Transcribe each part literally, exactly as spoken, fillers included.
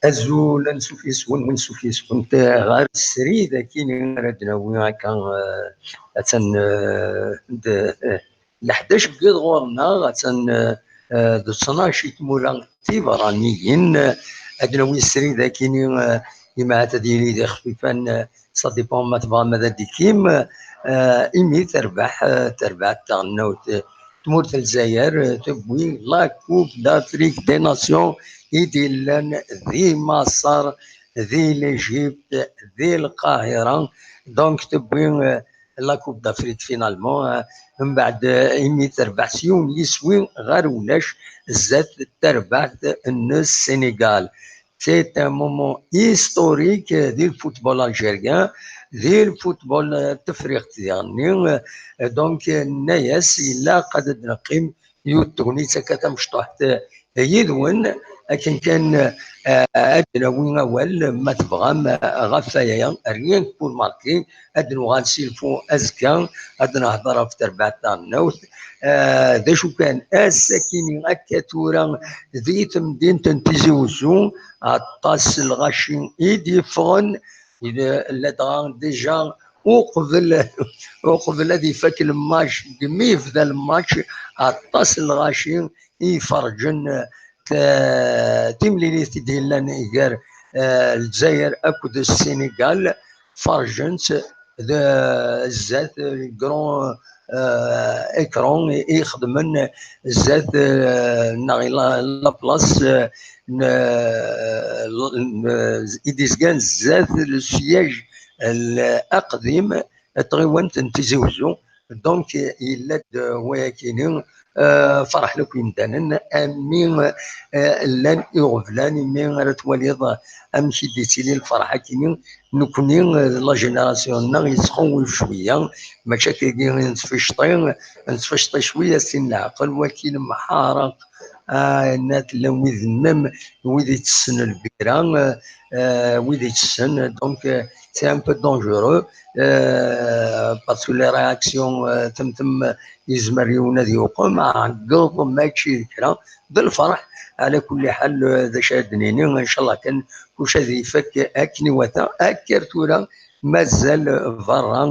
Azul, ansuf yes-wen, ansuf yes-went, eh, ɣer srid akkin ara d-nawi akka, eh, attan, eh, d, eh, leḥdac n yiḍ ɣur-neɣ, attan, eh, eh, d ttnac i tmura tiberraniyin, eh, ad d-nawi srid akkin, eh, imahat ad yili d ixfifan, eh, ça dépend ma tebɣam ad d-ikim, eh, imi terbeḥ, eh, terbeḥ taɣelnawt, eh, tmurt n Lezzayer, eh, tewwi la Coupe d'Afrique des Nations i d-illan di Maṣer, di l'Égypte, di Lqahira. Donc tewwi, eh, la Coupe d'Afrique finalement, eh, mbeɛd, eh, imi terbeḥ s yiwen yiswi ɣer ulac zdat terbaɛt n Sénégal. C'est un moment historique, eh, di le football algérien, di le football, eh, tefriqt diɣenni. Eh, donc, eh, nenna-yas, ilaq ad d-neqqim yiwet tegnit akka tamecṭuḥt, eh, yid-wen, akken kan, eh, ad d-nawi awal, ma tebɣam, eh, ɣef waya, rien que pour marquer, ad nuɣal s ilfu azekka, ad nehder ɣef terbaɛt taɣelnawt. Eh, d acu kan, ass-akini akka tura di temdint n Tizi Uzzu, aṭas n lɣaci i d-yeffɣen, ladɣa déjà uqbel, uqbel ad ifak lmatch, deg mi yebda lmatch, aṭas n lɣaci i iferrǧen, eh, timlilit i d-yellan gar, eh, Lezzayer akked Ssinigal, ferrǧen-tt d, zdat grand, eh, écran i ixedmen zdat, eh, neɣ la, la place, eh, n, n, i d-izgan zdat le siège, eh, aqdim, tɣiwant n Tizi Uzzu. Donc, yella-d wayakini, eh, ferḥen akk yimdanen, ami, eh, llan iɣeblan, imi ara twaliḍ amek i d-yettili lferḥ akini. Nekni, eh, la génération-nneɣ yettxewwif cwiya, mačči akkagi nettfecṭi, nettfecṭi cwiya sin leɛqel, waki lemḥareq, ah, yenna-t llan wid nnam, wid itessen lbira, eh, wid itessen, donc, eh, c'est un peu dangereux, eh, parce que les réactions, eh, temtem, yezmer yiwen ad yuqem, ɛeggeḍ, mačči d kra, d lferḥ. Ɛla kulli ḥal, eh, d acu ara d-nini, ncallah kan kullec ad ifak akken iwata, akka ar tura, mazal berra,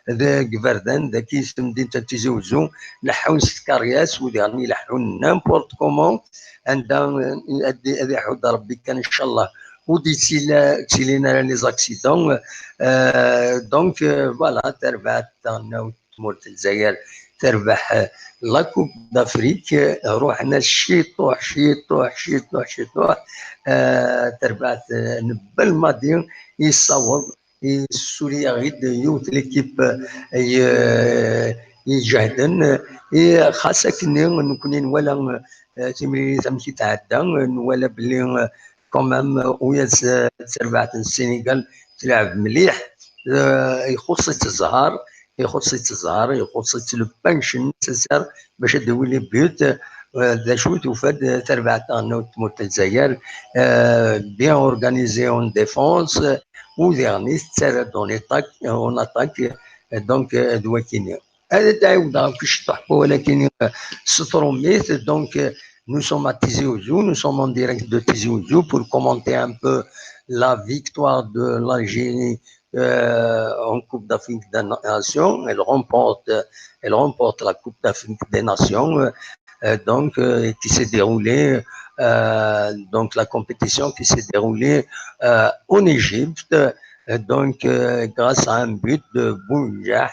eh, deg iberdan, dagi s temdint n Tizi Uzzu, leḥḥun s tkeryas, u diɣen ileḥḥun n'importe comment, anda, eh, ad, ad iḥudd Rebbi kan, ncallah, ur d-yettilin ara les accidents. Euh, donc, euh, voilà, terbaɛt taɣelnawt n tmurt n Lezzayer, terbeḥ, euh, la Coupe d'Afrique, euh, ruḥen-as ciṭuḥ, ciṭuḥ, ciṭuḥ, ciṭuḥ, euh, terbaɛt, euh, n Belmadi, yessaweḍ, yessuli-yaɣ-id yiwet l'équipe, euh, i, euh, iǧehden, i xas akkenni nekni nwala, euh, timlilit amek i tɛedda, nwala belli, euh, quand même, euh, uyas, euh, d terbaɛt n Ssinigal, tleɛɛeb mliḥ, euh, ixuṣṣ-itt zzher, ixuṣṣ-itt zzher, ixuṣṣ-itt le punch nécessaire bac ad d-iwin les buts, euh, d acu tufa-d, euh, terbaɛt taɣelnawt n tmurt n Lezzayer, euh, bien organisé en défense, euh, u diɣen i tettarra-d en attaque, en attaque, euh, donc, euh, d wakini. Ad d-ɛiwdeɣ akk ciṭuḥ n wawal akkin, euh, s tṛumit. Donc, euh, nous sommes à Tizi Ouzou, nous sommes en direct de Tizi Ouzou pour commenter un peu la victoire de l'Algérie, euh, en Coupe d'Afrique des Nations. Elle remporte, elle remporte la Coupe d'Afrique des Nations, euh, euh, donc, euh, qui s'est déroulée, euh, donc la compétition qui s'est déroulée, euh, en Égypte. Euh, donc, euh, grâce à un but de Bounjah,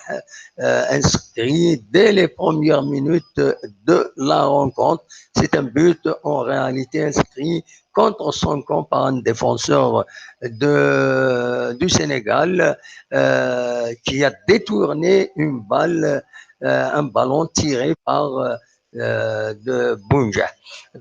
euh, inscrit dès les premières minutes de la rencontre. C'est un but en réalité inscrit contre son camp par un défenseur de, du Sénégal, euh, qui a détourné une balle, euh, un ballon tiré par, euh, de Bounjah.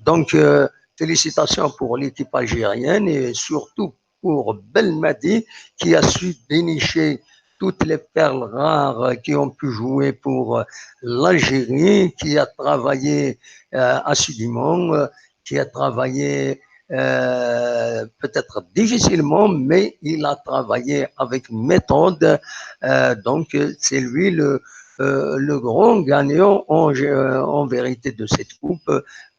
Donc, euh, félicitations pour l'équipe algérienne et surtout pour Belmadi qui a su dénicher toutes les perles rares qui ont pu jouer pour l'Algérie, qui a travaillé euh, assidûment, euh, qui a travaillé euh, peut-être difficilement, mais il a travaillé avec méthode. Euh, donc, c'est lui le, euh, le grand gagnant en, en vérité de cette coupe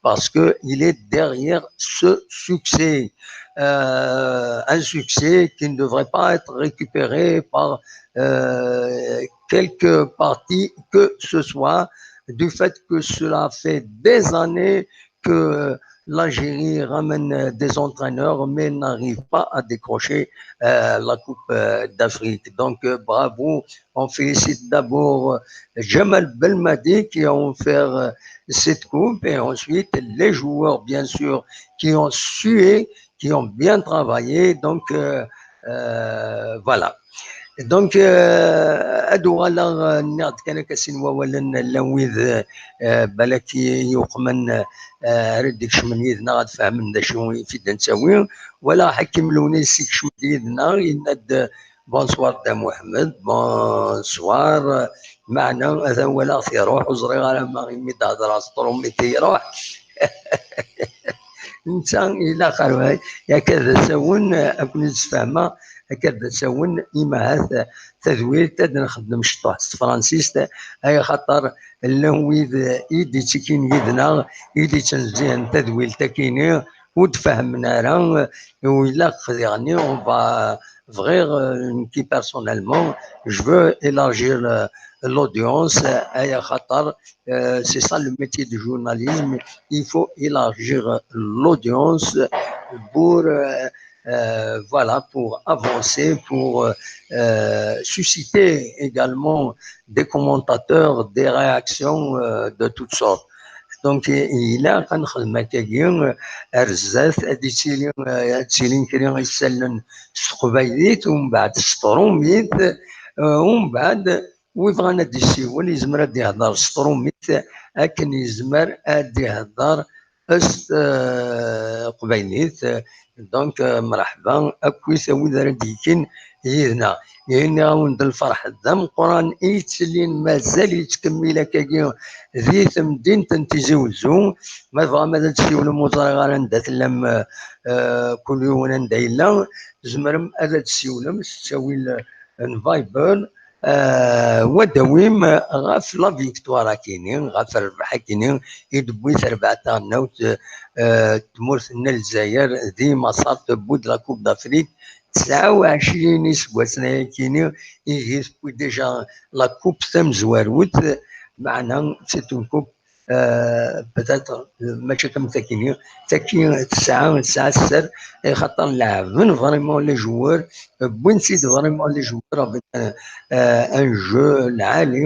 parce qu'il est derrière ce succès. Euh, un succès qui ne devrait pas être récupéré par euh, quelque partie que ce soit, du fait que cela fait des années que l'Algérie ramène des entraîneurs, mais n'arrive pas à décrocher euh, la Coupe euh, d'Afrique. Donc, euh, bravo. On félicite d'abord euh, Jamal Belmadi qui a offert euh, cette coupe et ensuite les joueurs, bien sûr, qui ont sué, qui ont bien travaillé. Donc, euh, euh, voilà. Donc, euh, ad uɣaleɣ euh, nniɣ-d kan akka sin wawalen llan wid euh, balak yuqmen euh, ara d-ikecmen yid-neɣ ad fahmen d acu i t-id-nettawi. Walaɣ Ḥakim Lewnis ikcem-d yid-neɣ, yenna-d bonsoir Dda Muḥemmed, bonsoir. Meɛna atan walaɣ-t iruḥ, ur ẓriɣ ara ma imi d-hedreɣ s trumit i iruḥ. Netta ilaq ɣer akka d asawen, ad ken-id-sfehmeɣ, akka d asawen imahat tadwilt ad nxeddem cṭuḥ s tefransist, ay axaṭer llan wid i d-ittikin yid-neɣ, i d-ittnezzihen tadwilt akini, ur d-fehmen ara, u ilaq diɣenni, on va, bɣiɣ, euh, nekki personnellement, je veux élargir euh, l'audience, ay axaṭer euh, c'est ça le métier du journalisme, il faut élargir l'audience pour euh, euh, voilà, pour avancer, pour euh, susciter également des commentateurs, des réactions euh, de toutes sortes. Donc, ilaq ad nexdem akkagi ar zdat, ad ittili, ad ttilin kra isallen s teqbaylit, umbeɛd s trumit, umbeɛd wi bɣan ad d-issiwel yezmer ad d-ihder s trumit akken yezmer ad d-ihder s teqbaylit. Donc, mreḥba akkit a wid ara d-yekin yid-neɣ. Ihi nniɣ-awen-d lferḥ d ameqqran i yettilin, mazal yettkemmil akkagi di temdint n Tizi Wezzu. Ma tebɣam ad d-tessiwlem, ur ẓriɣ ara anda tellam, eh, kul yiwen anda yella, tzemrem ad d-tessiwlem s ttawil n Viber, eh, wa dawim ɣef la victoire akini, ɣef rrbeḥ akini i d-tewwi terbaɛt taɣelnawt, eh, tmurt n Lezzayer di Maṣer, tewwi-d la Coupe d'Afrique. Tesɛa u ɛecrin iseggasen ayakini ihi tewwi déjà la coupe tamezwarut, meɛna c'est une coupe euh, peut-être, euh, mačči am takini, tagi tesɛa, tesɛa sser, axaṭer leɛben vraiment les joueurs, euh, wwin-tt-id vraiment les joueurs avec un, euh, un jeu lɛali,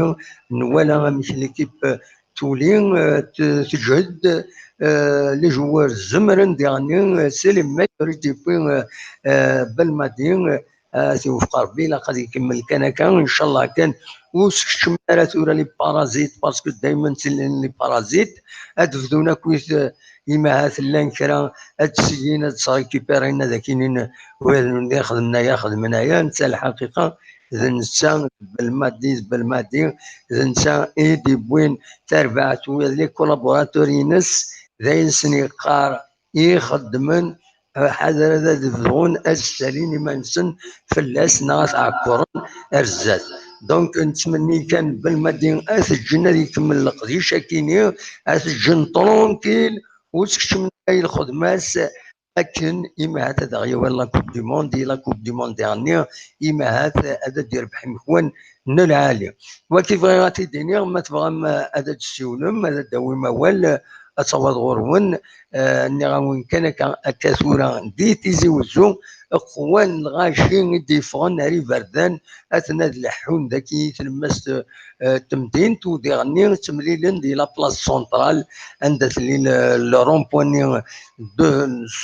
nwala amek l'équipe tuli, euh, t-, teǧhed, euh, les joueurs zemren diɣenni, euh, c'est les meilleurs i d-yewwi, euh, euh, Belmadi, euh, Ad t-iwefeq Rebbi, ilaq ad ikemmel kan akka, ncallah kan, ur skeččmen ara tura les parasites, parce que daymen ttilin les parasites, ad bdun akkit, eh, imahat llan kra, ad d-syin, ad srekipirin, ad ak-inin, wid xedmen aya, xedmen aya, netta lḥaqiqa, d netta, d Belmadi, d Belmadi, d netta i d-iwwin tarbaɛt, wid les collaborateurs-ines, d ayen sen-yeqqar i ixeddmen, ḥader ad bdun ad ssalin iman-nsen fell-as neɣ ad t-ɛekkren ar zdat. Donc, nettmenni kan Belmadi ad t-ǧǧen ad ikemmel leqdic akini, ad t-ǧǧen tranquille, ur skeččmen ara i lxedma-s, akken imahat ad aɣ-yawal la Coupe du Monde, i la Coupe du Monde diɣenni, imahat ad d-irbeḥ imekwan n lɛali. Wagi bɣiɣ ad t-id-iniɣ, ma tebɣam ad d-tessiwlem, ad d-tawim awal, ad taweḍ ɣur-wen. Eh, nniɣ-awen kan akka, akka tura di Tizi Wezzu, qwan lɣaci i d-yeffɣen ar iberdan, aten ad leḥḥun dagi i tlemmast, eh, n temdint, u diɣenni ttemlilen di la place centrale, anda telli le, le rond-point-nni de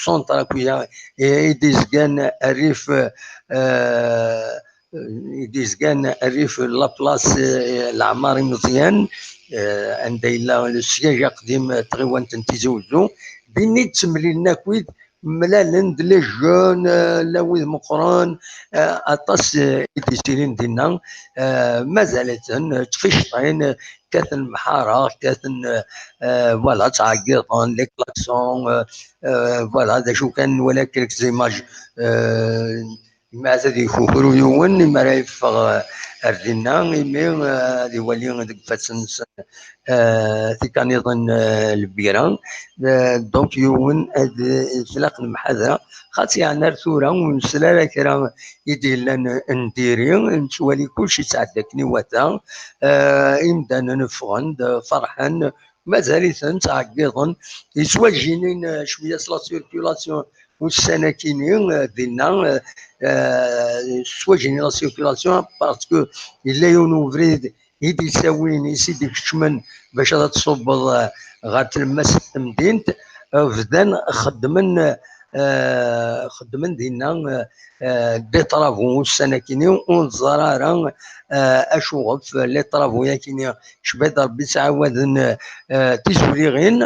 centre akk-ya, i, i d-izgan rrif, eh, i d-izgan rrif la place, eh, Leɛmar Imeẓyan, eh, anda yella le siège aqdim, eh, tɣiwant n Tizi Wezzu. Din i d-ttemlilen akkit mlalen-d les jeunes, euh, llan wid meqqren, euh, aṭas, euh, i d-yettilin dinna, euh, mazal-iten, euh, ttficṭin, euh, kkaten mḥareɣ, kkaten, euh, euh, voilà, ttɛeggiḍen, les klaxons, euh, euh, voilà, d acu kan, nwala quelques images, euh, imi ad ikukru yiwen, imi ara yeffeɣ, euh, ar dinna, imi, euh, ad iwali deg ifassen-nsen, euh, tikaniḍin, euh, lbira. Euh, donc, yiwen ad, tlaq lemḥadra, xaṭi yeɛni ar tura ur nesli ara kra i d-yellan n diri, nettwali kullec yettɛedda akken iwata, euh, imdanen ffɣen-d, ferḥen, mazal-iten ttɛeggiḍen, yettwajjinin, euh, cwiya s la circulation ussan-akini, euh, dinna, euh, euh, yettwajjinin la circulation parce que yella yiwen ubrid i d-yettawin, i s-id-ikeččmen bac ad tṣubbeḍ, euh, ɣer tlemmast n temdint, euh, bdan xeddmen, euh, xeddmen dinna, euh, euh, des travaux ussan-akini, ur neẓra ara, euh, acuɣef les travaux-akini, cbiṭ Rebbi ttɛawaden, euh, tizuliɣin,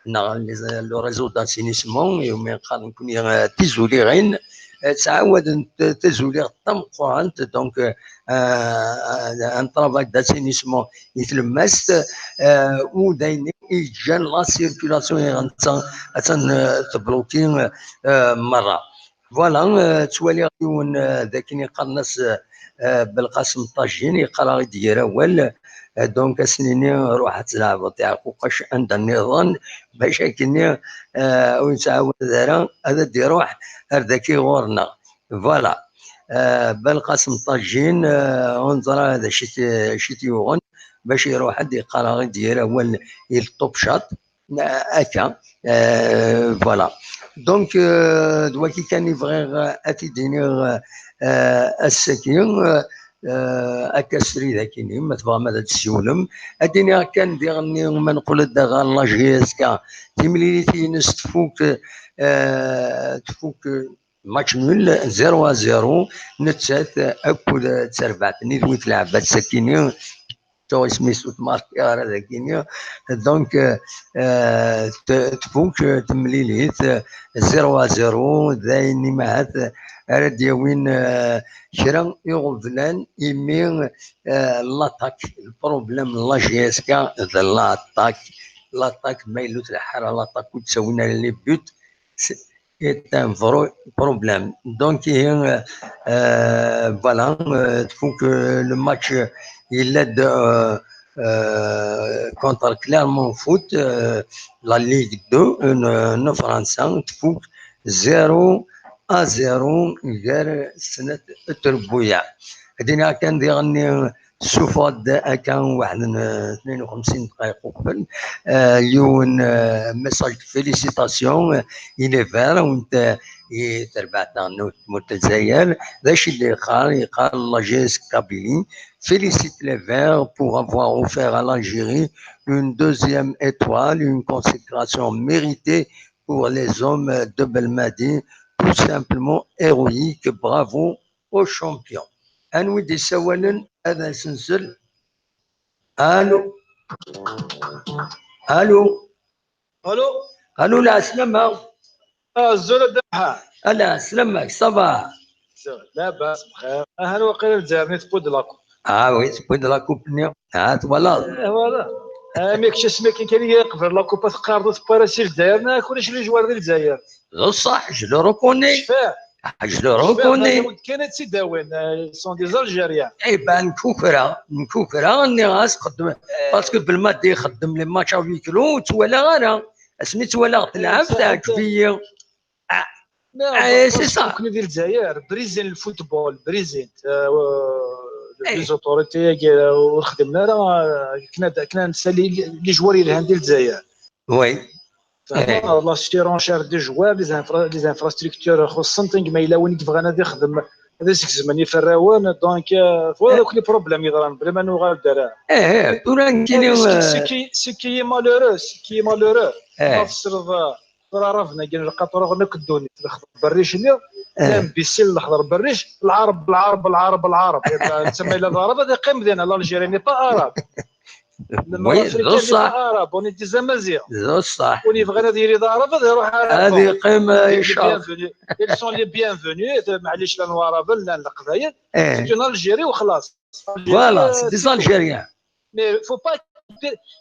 neɣ les, le réseau d'assainissement, umi qqaren nekkni, euh, tizuliɣin, euh, ttɛawaden t-, tazuliɣt tameqqrant, donc, euh, euh, un travail d'assainissement i tlemmast, euh, u d ayen i yeǧǧan la circulation, attan, attan, euh, tebluki, euh, merra. Voilà, euh, ttwaliɣ yiwen, euh, d akken iqqaren-as, euh, euh, Belqasem Ṭajin, yeqqar-aɣ-id gar awal, euh, donc ad s-nini ruḥ ad tleɛbeḍ tiɛquqac anda nniḍen, bac akkenni, euh, ur yettɛawad ara ad d-iruḥ ar daki ɣur-neɣ. Voilà. Euh, Belqasem Ṭajin, euh, ur neẓra d acu i t-, acu i t-yuɣen, bac iruḥ-d yeqqar-aɣ-id gar awal il ṭubcat. Akka, euh, voilà. Donc, euh, d waki kan i bɣiɣ, euh, ad t-id-iniɣ, euh, ass-agi, euh, akka srid akini, ma tebɣam ad d-tsiwlem. Ad d-iniɣ kan diɣenni, ma neqqel-d ɣer la J S K, timlilit-ines tfuk, euh, tfuk, match nul, zéro à zéro, nettat akked terbaɛt-nni d wi tleɛba ass-akini, tuɣ isem-is ur t-markiɣ ara dagini. Donc, euh, euh, t-, tfuk, euh, temlilit, euh, zéro à zéro, d ayen imahat, euh, ara d-yawin, euh, kra iɣeblan, imi, euh, l'attaque, le problème n la J S K d l'attaque, l'attaque, ma yella ur tleḥḥu ara l'attaque, ur d-ttawin ara les buts, c'est, est un vrai problème. Donc, euh, euh, voilà, euh, il faut que le match, il aide, euh, euh, contre Clermont Foot, euh, la Ligue deux, euh, en France, hein, il faut zéro à zéro, غير سنة تربويا. هدينا كان ديغني سوفاد أكان واحد، آه، اثنين وخمسين دقائق قبل. آه، يون، آه، message de félicitation، آه، إلى فير، وانت، آه، تربع تاع نوت موت الجزائر. ذا الشيء اللي يقال، يقال la J S K Kabylie félicite les Verts pour avoir offert à l'Algérie une deuxième étoile, une consécration méritée pour les hommes de Belmadi, tout simplement héroïque. Bravo aux champions. Anwi d-yessawalen ad as-nsel. Allô. Allô. Allô. Allô, la slama. Ah, Zola Daha. Ala, slama, ça va. Labas bxir. Aha, waqila Lezzayer-nni tewwi-d la coupe. Ah oui, tewwi-d la coupe-nni. Ah, twalaḍ. Eh, voilà. Ah, mi kečč asmi akken kan i qbel la coupe, teqqareḍ ur tewwi ara si Lezzayer, neɣ ulac les joueurs di Lezzayer. D ṣṣeḥ, je le reconnais. Cfiɣ. Ah, je le reconnais. Cfiɣ, d kan ad tt-id-awin, euh, ils sont des Algériens. Eh ben, nkukra, nkukra, nniɣ-as xeddem, parce que Belmadi ixeddem les matchs à huis clos, ur tt-walaɣ ara. Asmi tt-walaɣ telɛeb, teɛǧeb-iyi. Ah, c'est ça. Nekkni di Lezzayer, brizin le football, brizin, euh, les autorités, euh, ur xdimen ara, euh, akken ad, akken ad nsali les joueurs yelhan di Lezzayer. Oui. La surenchère des joueurs, les infra-, les infrastructures xuṣṣent, ma yella win i yebɣan ad ixdem, ad isgezmen iferrawen, donc, euh, voilà, akk les problèmes yeḍran, bla ma nuɣal-d ara. Eh, eh, tura nekkini, c'est qui, c'est qui, c'est qui est malheureux, c'est qui est malheureux. Ma tesleḍ, euh, tura Araben-agi n lqaṭruɣen akk ddunit, lexḍer berric-nni, d imbéciles, lexḍer berric, Lɛarab, Lɛarab, Lɛarab, Lɛarab. Netta ma yella d Arab, ad iqqim dinna, l'Algérie n'est pas arabe. Oui, d ṣṣeḥ. Arab, on est des Amaziɣ. D ṣṣeḥ. Win yebɣan ad yili d Arab, ad iruḥ Arab. Ad yeqqim, euh, les bienvenus. Ils sont les bienvenus. Maɛlic, llan Waraben, llan Leqbayel. C'est une Algérie, وخلاص. Voilà, c'est des Algériens. Mais faut pas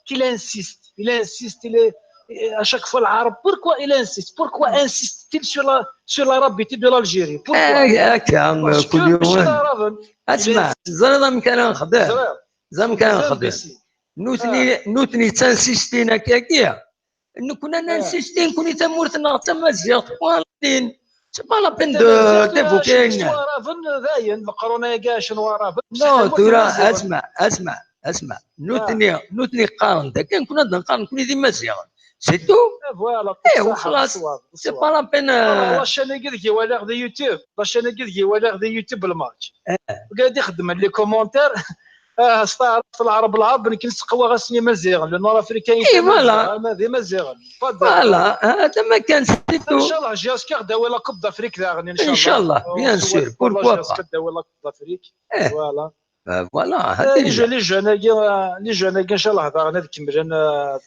qu'il insiste. Il insiste, il est, à chaque fois, l'arabe. Pourquoi il insiste ? Pourquoi insiste-t-il sur la, sur l'arabité de l'Algérie ? Pourquoi ? Parce que ماشي d Araben. اسمع، زريضة مكان نخدم. زريضة مكان نخدم. نوتني، نوتني تنسيستين هكاكيا. نكون انا نسيستين، كوني تمورتنا تمازيغ، والدين. C'est pas la peine de d'évoquer. Araben, باين، مقرونة يا كاع شنو Araben. Non, tura, اسمع، اسمع، اسمع. نوتني، نوتني قارن، دا كان كنا نقارن، كوني دي مازيغ. C'est tout. Voilà. ايه، وخلاص. C'est pas la peine. La chaîne كي ديك يوالي غدي يوتيوب، la chaîne كي ديك يوالي غدي يوتيوب الماتش. قاعد يخدم les commentaires. اه، استعرفت العرب، العرب، نكن سقوا غاسني مازيغ، le Nord-Africain. اي، voilà. ما ذي مازيغ. Voilà، هذا ما كان، c'est tout. ان شاء الله جياسكا غدا ولا Coupe d'Afrique داغني، ان شاء الله. ان شاء الله، bien sûr. Pourquoi pas. جياسكا غدا ولا Coupe d'Afrique. Voilà. Voilà، هذا les jeunes، les jeunes، ان شاء الله داغني تكملن،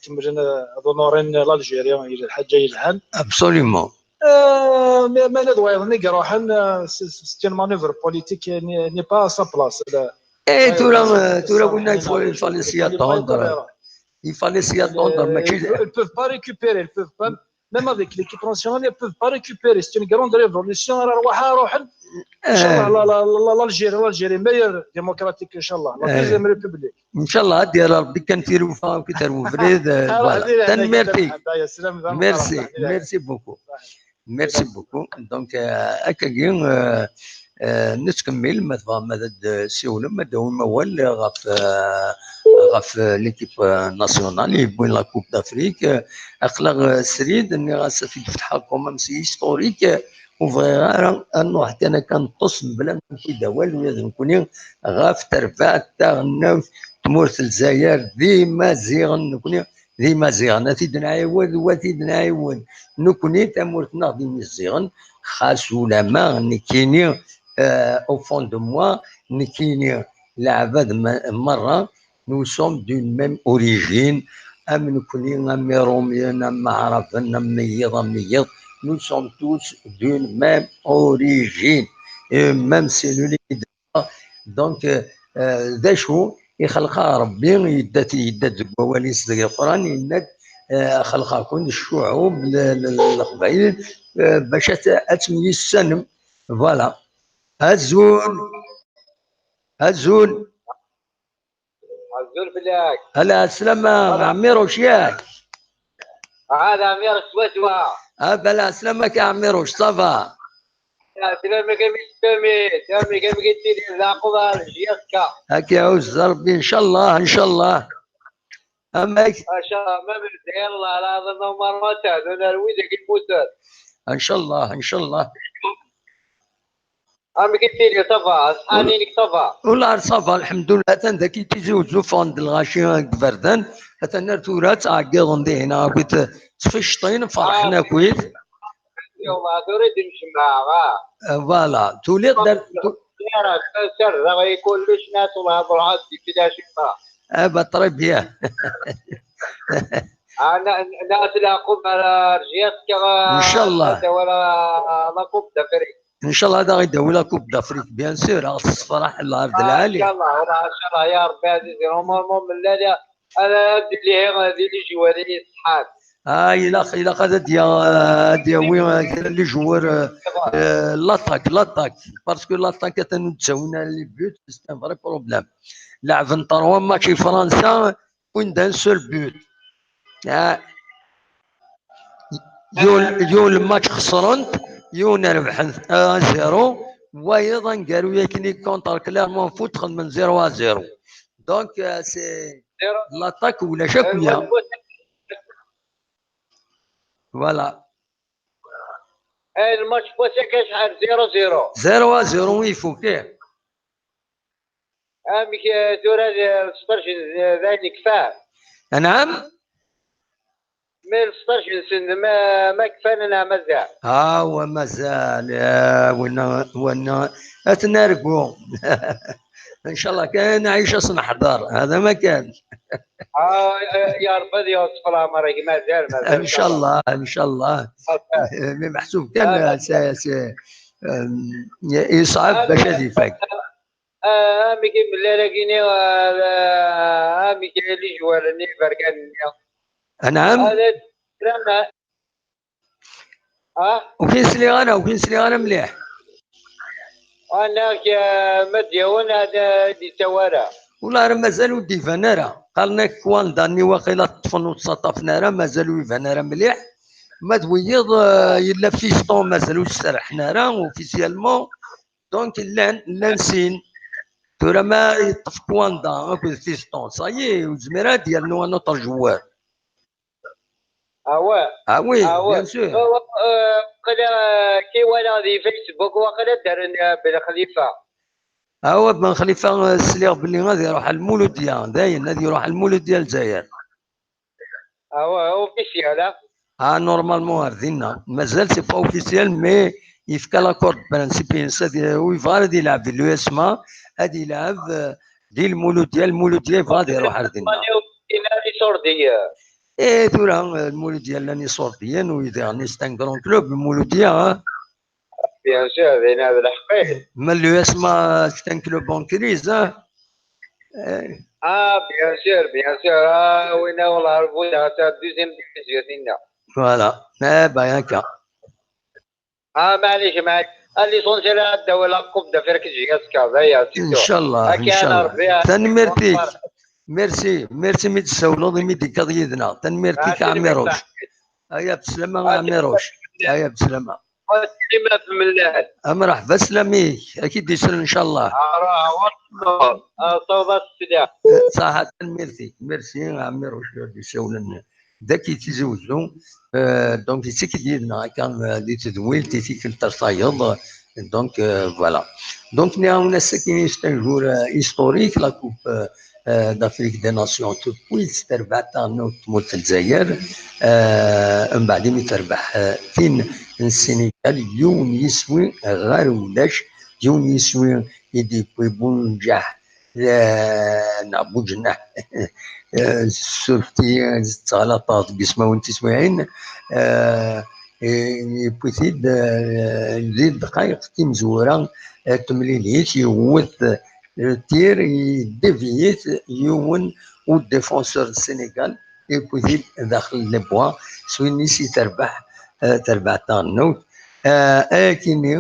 تكملن، ضنورين l'Algérie، الى الحاجه يلحن. Absolument. ما نادوا يظني يروحن، c'est une manœuvre politique n'est pas à sa place. ايه، ثورة، ثورة قلنا il faut, il fallait s'y attendre. Il fallait s'y attendre. ماشي ils peuvent pas récupérer, ils peuvent pas, même avec l'équipe nationale, ils peuvent pas récupérer. C'est une grande révolution. راه رواحها روحن. ان شاء الله l'Algérie، l'Algérie meilleure démocratique ان شاء الله. La deuxième république. ان شاء الله هادي راه ربي كان في الوفاء وكي تروفريد. Voilà. تنميرتي. Merci, merci beaucoup. Merci beaucoup. Donc, euh, هكاكي، euh, euh, نتكمل، ما تبغى، ما تد-، سيولم، ما داوم أول غف، euh, غف l'équipe، euh, nationale، يبوي la Coupe d'Afrique، euh، أقلق، euh, سريد، إني غاس في فتحة كومام سي historique، euh، وفغير أنا نروح حتى أنا كنطس بلا ما نكون داوال، ويا نكوني غاف تربع تاغناوت تمورت الجزائر ديما زيغن نكوني دي مازيغن، أتيد نعيود وأتيد نعيود. نكوني تمورتنا دي مازيغن، خاص ولما نكيني، آه، au fond de moi، نكيني العباد م-، مرة، nous sommes d'une même origine. أم نكوني، أم روميين، أم عربن، أم ميض، أم ميض. Nous sommes tous d'une même origine. Et même si nous Donc, euh, d acu i xelqeɣ Ṛebbi, yedda-t, yedda-d deg wawal-is deg Leqran, yenna-d, euh, xelqeɣ-ken ccuɛub, l-, l-, l-, Leqbayel, euh, bac ad, ad temyussanem. Voilà. Azul. Azul. Azul fell-ak. Ala, ɛeslama, Ɛmiruc, yak? Ɛad Ɛmiruc swaswa. Ah, bala, ɛeslama-k a Ɛmiruc, ça va? Ɛeslama-k a mi tfahmiḍ, amek, amek i d-tili leɛqub ar jjiɣ-k. Ad k-iɛuzz Ṛebbi, ncallah, ncallah. Amek? Ncallah, ma d Lezzayer, Allah lɛaḍim, normalement, ttɛedun ar wid i yemmuten. Ncallah, ncallah. Amek i d-tili, ça va? Ṣṣeḥḥa-inek, ça va? Ula ça va, lḥemdullah, atan dagi Tizi Uzzu, ffɣen-d lɣaci deg iberdan, atan ar tura ttɛeggiḍen dihin, akkit ttficṭin, ferḥen akkit. Tura i d-ncemmeɛ, ah. Eh, voilà, tuliḍ d ar-, tu- Sardeɣ i kullec, nas, Allah, ad ruḥeɣ ad d-ifil acemma. Eh ben, très bien. Ah, na-, na-, nɛat leɛqub ar jjiɣ-k, ncallah. Ad d-awal la Coupe d'Afrique. Ncallah ad aɣ-id-awi la Coupe d'Afrique, bien sûr, ad ɣ-tessefraḥ lɛebd lɛali. Ncallah, ncallah, ya Ṛebbi ɛziz, normalement, melmi ara ad d-iliɣ di les joueurs iṣeḥḥan. Ah, ilaq, ilaq ad d-ya-, ad d-yawi, euh, kra n les joueurs, euh, euh, l'attaque, l'attaque. Parce que l'attaque, atan ur d-ttawin ara les buts, c'est un vrai problème. Leɛben trois matchs i Fransa, win d'un seul but. Ah. Yiwen, yiwen match xesren-t, yiwen rebḥen un zéro, wayeḍ aneggaru-yakini contre Clermont Foot xedmen zéro à zéro. Donc, euh, c'est l'attaque ulac akk. Voilà. Eh, le match n wass-agi acḥal? Zéro zéro. Zéro à zéro, il faut que. Amek, eh, tura d-, lsṭaj d-, d ayen kfan? Anɛam? Ma lsṭaj-nsen ma, ma kfan neɣ mazal? Ah, wa mazal, eh, winna, winna, ad t-nergu. Inchallah kan, Aïcha, ad s-neḥḍer. هذا ما كان. آه، يا رب هذه يوصف العمر، هي مازال، مازال. Inchallah, inchallah. Mais meḥsub kan, c'est, c'est, euh, يصعب باش هذه يفك. آه، ميكي ملي راكيني، آه، ميكي لي جوار ني بركان. نعم. هذا دراما. اه، وكي نسلي انا، وكي نسلي انا مليح. انا ك-، ما ديون هذا دي توارا. والله راه مازال ودي يبان راه. قالنا كوان داني واقيلا تطفن وتسطفنا راه مازال يبان راه مليح. ما تويض، آه، يلا فيستون مازال وسرحنا راه اوفيسيالمون. دونك لان لان سين. ترى ما يطف كواندا اكو فيستون صايي وزميرات ديالنا نوتر جوار. اه واه. اه وي، اه واه. بيان سور. آه، وقيلا كي ولا في فيسبوك وقيلا دار بن خليفه. اه واه، بن خليفه سليغ بلي غادي يروح المولوديه، داين غادي يروح المولوديه للجزائر. اه واه، اوفيسيال. اه نورمالمون هاردينا مازال سي با اوفيسيال مي يفكا لاكورد برانسيبين سادي ويبغى غادي يلعب في لو اس ما. غادي يلعب، آه، دي المولوديه، المولوديه يبغى غادي يروح هاردينا. انا لي سورديه. ايه ثورة المولوديه لاني سورديا ويدي راني ستان كرون كلوب المولوديه ها. بيان سور بين هذا الحقيقه. ما لو اس ما ستان كلوب اون كريز ها. إيه. اه بيان سور بيان سور، اه وين والله عرفوا تاع دوزيام ديفيزيون هنا. فوالا. اه باياكا. اه معليش معليش. الليسونسيال هذا ولا كوب دافريك جي اسكا هيا. ان شاء الله، ان شاء الله. تنميرتيك. ميرسي ميرسي مي تسولض مي ديكاض يدنا. تنميرتيك عميروش. هيا بسلامه عميروش. هيا بسلامه. كلمه في ملاح. مرحبا سلاميك، اكيد يسر ان شاء الله. راه صوبه السلاح. صح. تنميرتيك. ميرسي عميروش يسولن. ذاك يتزوجوا. آه، دونك يتسكد يدنا كان دي تدويل تي تيكل ترصايض. دونك، آه، فوالا. دونك نعاون السكين يستنجور، آه، هيستوريك لا كوب، آه، آه، دافريك دي ناسيون توبويت تربع تاع نوت تموت الجزائر. آه، من بعد مي تربح، آه، تين السنغال يون يسوي غير ولاش، يون يسوي يدي بوي بونجاح. آه، نعبو جناح. آه، سورتي، آه، تغلطات قسمة وانت سمعين. آه، إيه، بوتيد، آه، دي دقايق تيمزورة، آه، تمليليت يوت، آه، تير يديفيت يون وديفونسور السنغال، يبوتيد داخل لبوا، سويني سي تربح، آه، تربح تاع النوت. آه، اكيني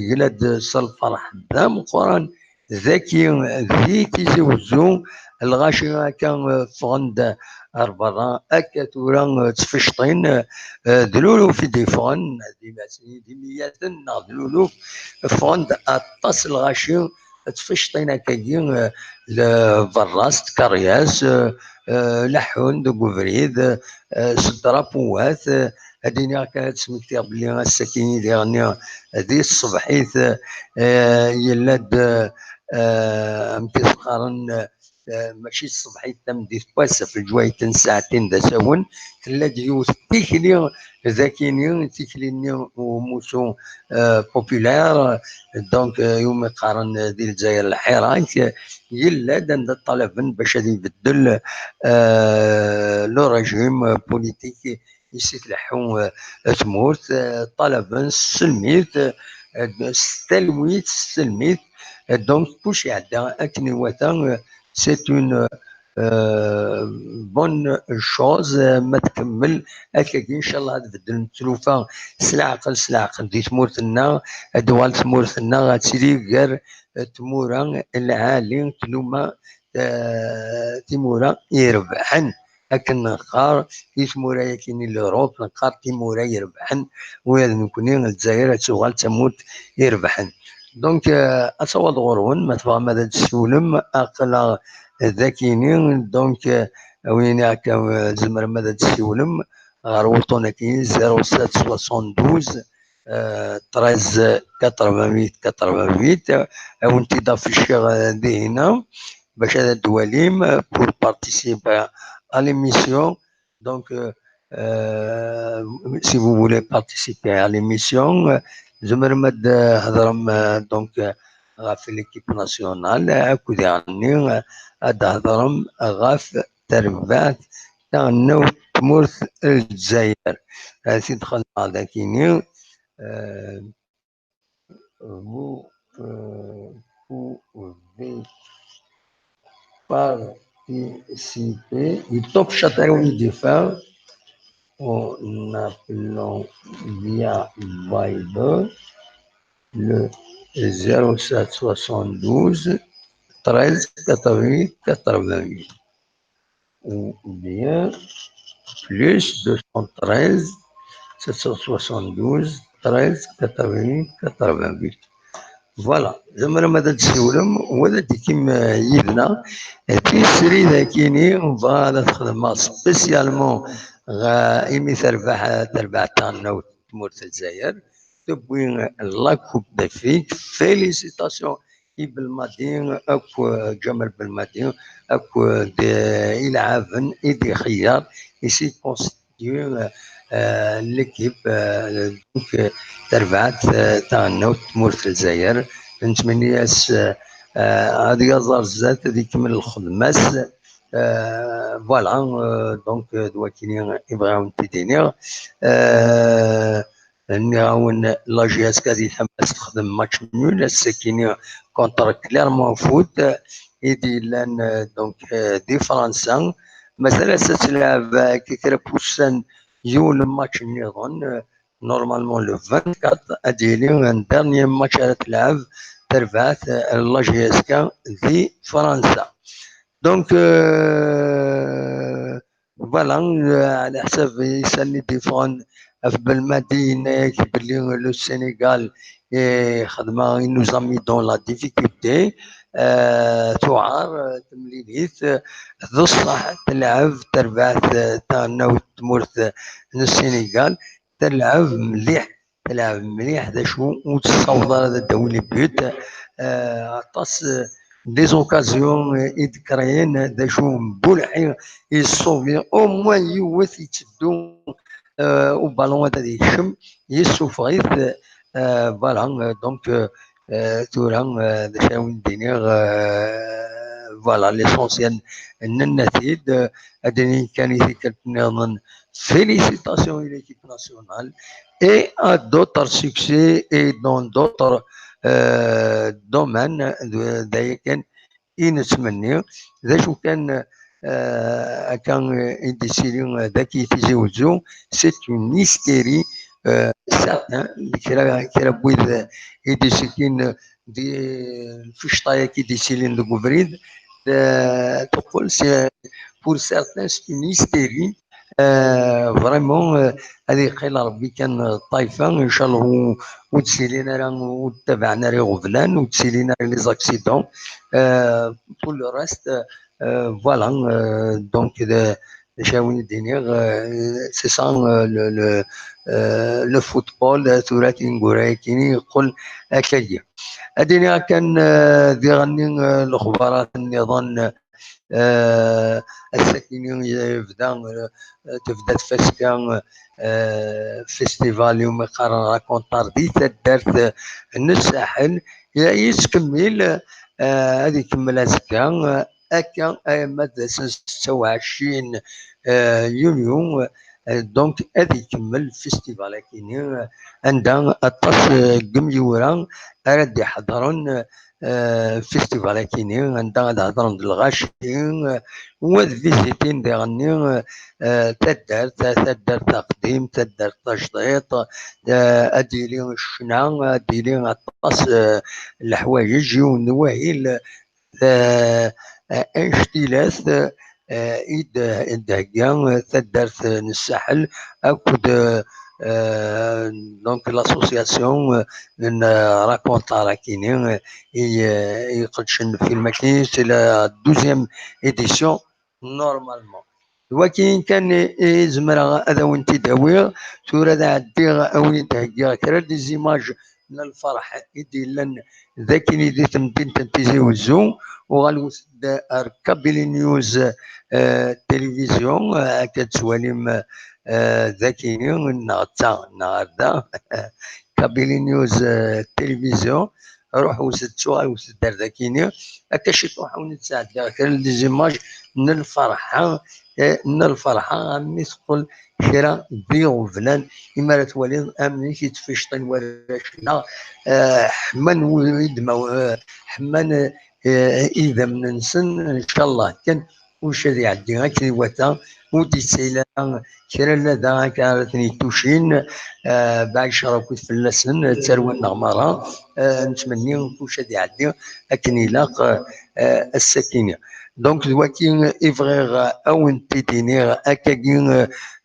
يقلد سلفرح دام قران ذكي ذي تيزي وزو الغاشي هكا فغند أربعة هكا ثورة تفشطين، آه، دلولو في ديفون، ديمياتن، دلولو فغند أطاس الغاشي تفشطين هكاكي، آه، لبراس تكرياس، آه، آه، لحون دوك بريد، آه، سدرابوات، آه، هاديني هكا تسمكتيغ بلي السكيني ديغني دي الصبحيت، آه، يلاد، آه، أمتي تقارن، آه، ماشي الصبحيت تم دي تباس في الجوايت ساعتين دا ساون، تلا ديوث تيكلي ذاكيني تيكليني وموسو، آه، بوبولار. دونك، آه، يوم يقارن دي الجزائر الحراك، آه، يلاد عند الطلب باش هذا يبدل، آه، لو ريجيم بوليتيك يسيتلحو، آه، تمورت، آه، طلبا سلميت، آه، ستلويت سلميت. آه، دونك كلشي يعدى اكن يواتا، آه، سي اون، آه، بون شوز، آه، ما تكمل هكاكي. ان شاء الله تبدل التلوفه سلعقل سلعقل دي تمورتنا، دوال تمورتنا غتسيري غير تمورا العالي تلوما، آه، تيمورا يربحن. اكن نقار في تمورا يكيني لوروب نقار تيمورا يربحن، ويا نكوني الجزائر تسوغال تموت يربحن. دونك، آه، اصوات غورون ما تبغى ماذا تسولم اقلا ذاكيني. دونك، آه، وين هكا، آه، زمر ماذا تسولم غير وطنكي زيرو سبعة سوسون دوز، آه، تريز كاترفان ويت كاترفان ويت. آه، وانت ضاف الشيغ، آه، دي هنا باش هذا الدواليم، آه، pour participer à l'émission. Donc, euh, euh, si vous voulez participer à l'émission, euh, زمر مد هضرم، آه، donc, آه، ɣef l'équipe nationale, akked daɣenni ad d-thedrem ɣef terbaɛt taɣelnawt n tmurt n Lezzayer. Ad t-id-xedmeɣ dakini, euh, vous, euh, pouvez participer. Il top Châtellerault de Fer en appelant via Viber le zéro sept soixante-douze treize quatre-vingt-huit quatre-vingt-huit. Ou bien plus deux cent treize sept cent soixante-douze treize quatre-vingt-huit quatre-vingt-huit. Voilà, tzemrem ad d-tessiwlem u ad d-tekim, eh, yid-neɣ. Eh, tisri dagini, bɣiɣ ad xedmeɣ spécialement ɣer imi terbeḥ, terbeḥ taɣelnawt n tmurt n Lezzayer. Tewwi la Coupe d'Afrique. Félicitations i Belmadi, akk, eh, Ǧamal Belmadi, akk, eh, d, eh, ilɛaben i d-ixeyyer, i s-ikonstituyen, eh, l'équipe, eh, donc, eh, terbaɛt, eh, taɣelnawt n tmurt n Lezzayer. Nettmenni-as, eh, eh, ad yaẓ ar zdat, ad ikemmel lxedma-s. Eh, voilà, eh, donc, eh, d wakini i bɣiɣ ad wen-t-id-iniɣ. Eh, Nniɣ-awen, la J S K di tama-s texdem match nul, ass-akini contre Clermont Foot, i d-yellan, eh, donc, eh, di Fransa. Mazal ass-a ad telɛeb, eh, kra n wussan yiwen n match nniḍen, eh, normalement le vingt-quatre, ad yili un dernier match ara telɛeb terbaɛt, eh, la J S K di Fransa. Donc, euh, voilà, euh, ɛla ḥsab isallen i d-yeffɣen ɣef Belmadi, yenna-yak belli le Sénégal, eh, xedmeɣ, il nous a mis dans la difficulté, euh, tuɛer, euh, temlilit, euh, d ṣṣeḥ, telɛeb terbaɛt, euh, taɣelnawt n tmurt, euh, n Sénégal, telɛeb mliḥ, telɛeb mliḥ, d acu ur tessaweḍ ara ad d-tawi les buts, euh, aṭas, euh, des occasions, euh, i d-créen, d acu Boulḥi yessauver, au moins yiwet yetteddu, euh, au ballon ad yekcem, yessufeɣ-it, euh, voilà, euh, donc, euh, euh, tura, euh, d acu ara wen-d-iniɣ, euh, voilà, l'essentiel nenna-t-id, euh, ad d-inin kan i tikkelt nniḍen, félicitations i l'équipe nationale et à d'autres succès et dans d'autres, euh, domaines, d, d aya kan i nettmenni. D acu kan, euh, akka, euh, i d-yessilin, euh, dagi Tizi Wezzu, c'est une hystérie, euh, certains, kra, kra n wid, euh, i d-yessilin, euh, di lficṭa-yagi i d-yessilin deg ubrid, euh, teqqel, c'est, pour certains, c'est une hystérie. Euh, vraiment, euh, ad yeqqil Rebbi kan, euh, ṭṭayfa, inchallah, ur, ur d-ssilin ara, ur d-tabaɛen ara iɣeblan, ur d-ssilin ara les accidents. Euh, pour le reste, euh, voilà, euh, donc, d, d acu ara wen-d-iniɣ, euh, c'est ça, euh, le, le, euh, le football, euh, tura tineggura-yagi yeqqel akkagi. Ad iniɣ kan, euh, diɣenni, euh, lexbarat nniḍen, euh, ass-akini yebda, euh, tebda tfaska, euh, festival iwumi qqaren Racontar di taddart, euh, n Ssaḥel. Ya-, yettkemmil, euh, ad ikemmel azekka, euh, akka arma d ass n setta u ɛecrin, euh, yunyu, euh, donc ad ikemmel festival-akini, euh, anda aṭas, euh, n yimyura ara d-iḥeḍren, euh, festival-akini, anda ad hedren d lɣaci, euh, u ad vizitin diɣenni, euh, taddart, taddart taqdimt, taddart tajdiṭ, euh, ad d-yili ccna, ad d-yili aṭas, euh, n leḥwayeǧ, yiwen n wahil, euh, anect-ilat, euh, i d-, i d-thegga, euh, taddart n Ssaḥel akked, euh, donc l'association, euh, n, euh, Racontar akini, euh, i, euh, i iqeddcen film-agi, c'est la douzième édition normalement. D wagi kan i, i zemreɣ ad awen-t-id-awiɣ. Tura ad ɛeddiɣ ad awen-id-heggiɣ kra des images n lferḥ i d-yellan d akini di temdint n Tizi Wezzu. Uɣalet-d ar Kabylie News, euh, Télévision, euh, akka ad twalim, euh, d akini, neɣ d ta, neɣ ar da. Kabylie News, euh, Télévision. Ruḥ wwet-d, tuɣal wwet-d ar dakini. Akka ciṭuḥ a wen-d-sɛeddiɣ kra n des images n lferḥ, eh, n lferḥ, armi teqqel kra d iɣeblan, imi ara twaliḍ amek i ttficṭin warrac-nneɣ, eh, ḥman wid ma, eh, ḥman, eh, idammen-nsen, ncallah kan kullec ad iɛeddi akken iwata, ur d-yettili ara kra n lada akka ara ten-yettucin, eh, baɛd ccṛeɛ akked fell-asen, ttarwan-nneɣ merra, eh, nettmenni kullec ad iɛeddi akken ilaq, eh, ass-akini. Donc, d waki i bɣiɣ, eh, a wen-t-id-iniɣ, akkagi,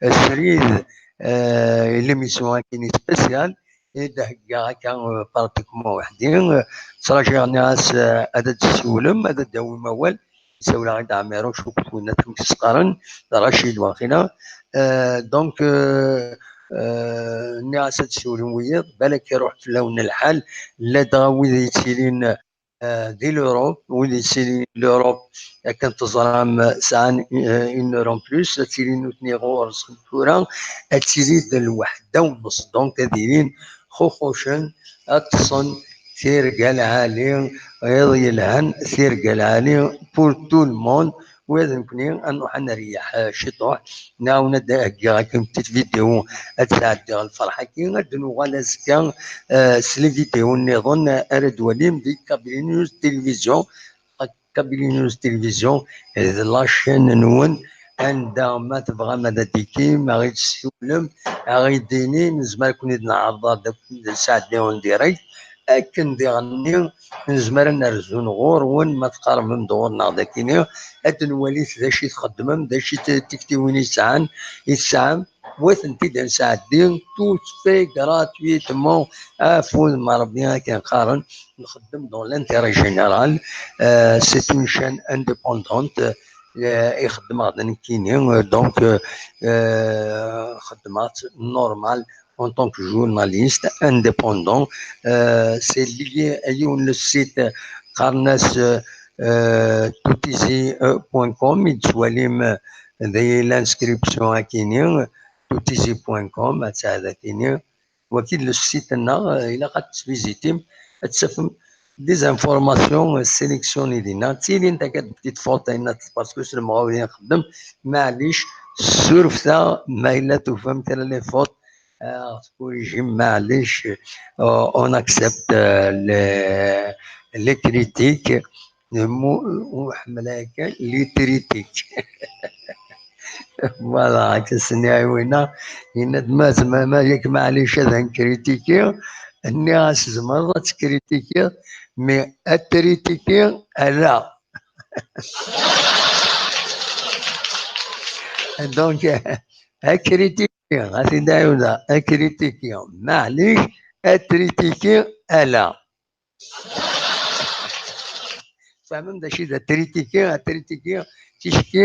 eh, srid, eh, l'émission akini spéciale, i d-heggaɣ akka, eh, pratiquement weḥdi. Eh, ttṛajiɣ nniɣ-as, eh, ad d-tessiwlem, ad d-tawim awal. Sawleɣ-d Ɛmiruc akked winna amek s-qqaren, d Racid waqila. Eh, donc, eh, eh, nniɣ-as ad d-siwlen wiyiḍ, balak iruḥ fell-awen lḥal, ladɣa wid yettilin, eh, di l'Europe, wid yettilin l'Europe, akken teẓram, eh, sɛan, eh, une heure en plus, ad tilin nutni ɣur-s tura, ad tili d lweḥda u nneṣ, donc ad ilin xuxucen, ad ṭṭsen tirga lɛali, iḍ yelhan, tirga lɛali pour tout le monde. Wa d nekkni, ad nruḥ ad nreyyeḥ, eh, ciṭuḥ, nɛawen ad d-heggiɣ akken petite vidéo, ad sɛeddiɣ lferḥ-agi, ad d-nuɣal azekka, eh, s les vidéos nniḍen ara d-twalim di Kabylie News Télévision. Kabylie News Télévision d la chaîne-nwen, anda ma tebɣam ad d-tikim, ad ɣ-id-tessiwlem, ad ɣ-id-tinim, nezmer ad ken-id-neɛreḍ ad d-nesɛeddi en direct, akken diɣenni nezmer ad nerzu ɣur-wen ma tqerbem-d ɣur-neɣ dakini, ad nwali d acu i txeddmem, d acu i t-, tiktiwin i tesɛan, i tesɛam, wa tent-id ad nesɛeddi tout à fait gratuitement, afud n Ṛebbi akken qqaren, nxeddem dans l'intérêt général. Euh, c'est une chaîne indépendante. Euh, i xeddmeɣ d nekkini, euh, donc, euh, euh, xeddmeɣ-tt normal en tant que journaliste indépendant. Euh, c'est lié à yiwen le site qqaren-as, euh, euh, toutizi point com, i d-twalim, euh, deg l'inscription akini, toutizi point com, ad tesɛiḍ akini. Waki d le site-nneɣ, euh, ilaq ad t-tesvizitim, ad tafem des informations, euh, sélectionnées dinna. Ttilint akka d petites fautes, parce que s lemɣawla i nxeddem, maɛlic, surfet-aɣ ma yella tufam kra les fautes, euh, corrigez, maɛlic, euh, on accepte, euh, les, les critiques. Mu-, ur ḥemmel ara kan les critiques. Voilà, akka s-nniɣ i winna, yenna-d ma zem-, ma yak maɛlic ad nkritikiɣ, nniɣ-as zemreḍ ad tkritikiḍ, mais ad tritikiɣ, ala. Donc, ad kritikiɣ, ad t-id-ɛiwdeɣ, ad kritikiɣ, maɛlic, ad tritikiɣ, ala. Tfehmem d acu i d atritiki? Atritiki, ticki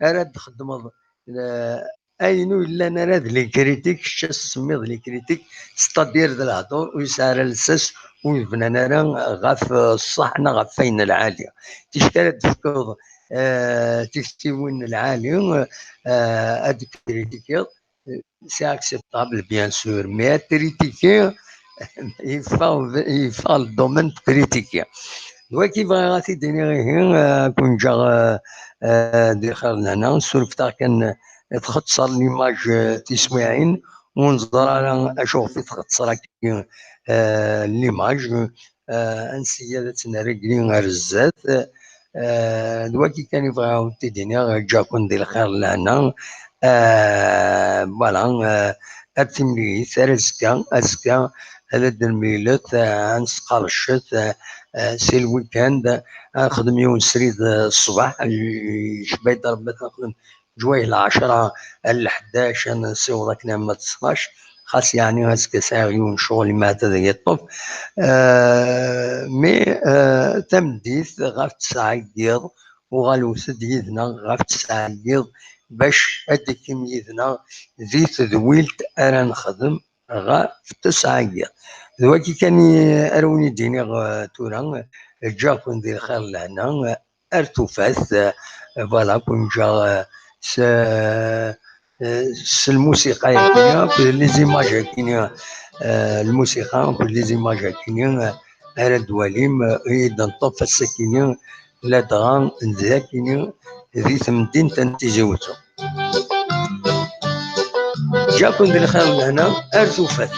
ara d-txeddmeḍ, eh, ayen ur yellan ara d les critiques, kečč ad s-tsemmiḍ les critiques, c'est-à-dire d lehdur ur yesɛi ara lsas, ur yebnan ara ɣef, eh, ṣṣeḥ neɣ ɣef wayen lɛali. Ticki ara d-tefkeḍ, eh, tiktiwin lɛali, eh, ad d-kritikiḍ, c'est acceptable, bien sûr, mais ad tritikiḍ, yeffeɣ, yeffeɣ le domaine de critiquer. D wagi bɣiɣ ad t-id-iniɣ ihi, eh, ad ken-ǧǧeɣ, eh, eh, di lxir d lehna, surfet-aɣ kan, eh, txeṣṣer l'image, eh, tiswiɛin, ur neẓri ara acu ɣef i txeṣṣer akka, eh, l'image. Eh, ansi ad tt-nrégli ar zdat. Eh, d wagi kan i bɣiɣ ad wen-t-id-iniɣ, ǧǧiɣ-ken di lxir d lehna. Eh, voilà, eh, ar timlilit, ar azekka, azekka ad d-nemlilet, eh, ad nesqerdcet, eh, eh, si le week-end, ad nexdem yiwen srid, eh, ṣṣbeḥ, icebba-yi-d Rebbi ad nexdem ǧwayeh lɛecṛa ar lḥdac, ad nessiweḍ akken arma d ttnac, xas yeɛni azekka sɛiɣ yiwen ccɣel imi ad yeṭṭef. Euh, mais, euh, tameddit ɣef ttesɛa n yiḍ, uɣalet-d yid-neɣ ɣef ttesɛa n yiḍ, bac ad d-tekkim yid-neɣ di tedwilt ara nexdem ɣef ttesɛa n yiḍ. D wagi kan i ara wen-id-iniɣ, euh, tura, ǧǧiɣ-ken di lxir d lehna, ar tufat, eh, voilà, ken-ǧǧeɣ, eh, s, eh, s lmusiqa-yagi, akked les images-agi, eh, lmusiqa akked les images-agi, eh, ara d-twalim, eh, i d-neṭṭef ass-akini, ladɣa d akini di temdint n Tizi Wezzu. Ǧǧa-ken di lxir d lehna, ar tufat.